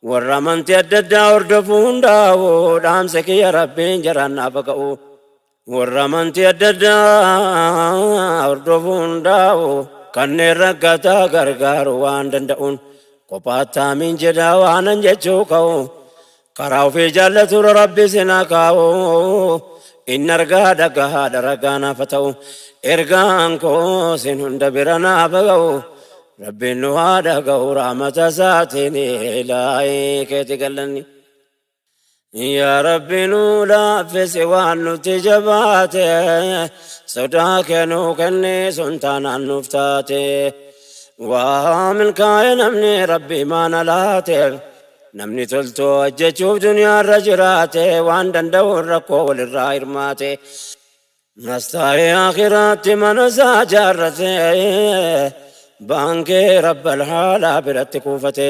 Warra amantii adda addaa hordofu hundaa'u dhaamsa kiyya Rabbiin jaraan naaf ga'u. Warra amantii adda addaa hordofu hundaa'u kanneen rakkataa gargaaru waan danda'uun kophaatti aamiin jedhaa waanan jechuu ka'u. Karaa ofii jaallaturra Rabbi isin haa kaa'u. Inni argaa dhagahaadha ragaa naaf haa ta'u. Ergaan koo isin hunda bira naaf ga'u. Rabbiin nu haa dhaga'u rahmata isaatiin ilaahii keeti galanni. Yaa Rabbi nu laaffisi waan nutti jabaate, sodaa kee nuu kenni sun taanaan nuuf taate. Waa milkaa'e namni Rabbi imaana laateef, namni toltuu hojjechuuf duniyaarra jiraate, waan danda'uun rakkoo walirraa hirmaate. As taa'ee akhiraatti mana isaa jaarrate, baankii Rabbal haalaa biratti kuufate.